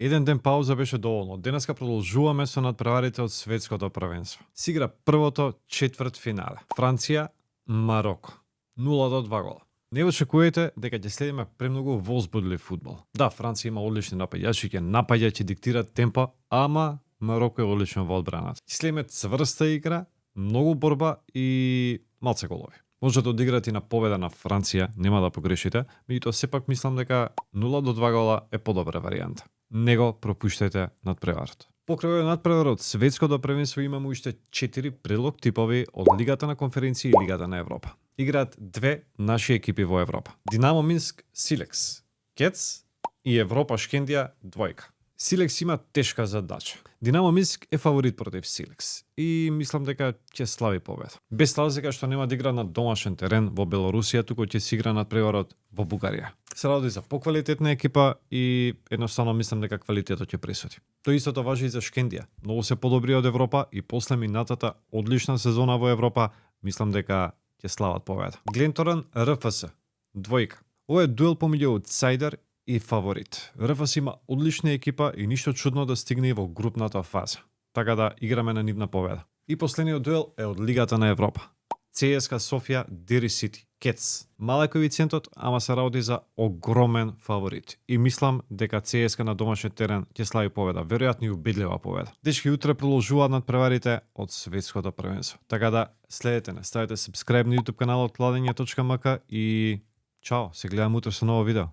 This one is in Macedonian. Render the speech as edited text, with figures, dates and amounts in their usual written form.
Еден ден пауза беше доволно. Денеска продолжуваме со надпреварите од светското првенство. Се игра првото четвртфинале. Франција, Мароко. 0-2 гола. Не очекувате дека ќе следиме премногу возбудлив фудбал. Да, Франција има одлични напаѓачи, ќе напаѓа, ќе диктираат темпо, ама Мароко е одлично во одбраната. Ќе следиме цврста игра, многу борба и малце голови. Може да одиграте и на победа на Франција, нема да погрешите, меѓутоа сепак мислам дека 0-2 гола е подобра варијанта. Не го пропуштете надпреварот. Покрај надпревар од светското првенство имаме уште 4 предлог типови од Лигата на конференции и Лигата на Европа. Играат две наши екипи во Европа. Динамо Минск, Силекс, Кец и Европа Шкендија, двојка. Силекс има тешка задача. Динамо Минск е фаворит против Силекс и мислам дека ќе слави победа. Без разлика што нема да игра на домашен терен во Белорусија, туку ќе се игра надпреварот во Бугарија. Се ради за поквалитетна екипа и едноставно мислам дека квалитетот ќе пресуди. Тоа истото важи и за Шкендија. Многу се подобри од Европа и после минатата одлична сезона во Европа, мислам дека ќе слават победа. Гленторан РФС, двојка. Ова е дуел помеѓу аутсайдер и фаворит. РФС има одлична екипа и ништо чудно да стигне и во групната фаза. Така да играме на нивна победа. И последниот дуел е од Лигата на Европа. ЦСКА Софија, Дири Сити, Кец. Малек коефициентот, ама се работи за огромен фаворит. И мислам дека ЦСКА на домашен терен ќе слави победа, веројатно и убедлива победа. Дечки, утре продолжуваат надпреварите од светското првенство. Така да следете не, ставете subscribe на YouTube каналот Владење.мк и чао, се гледаме утре со ново видео.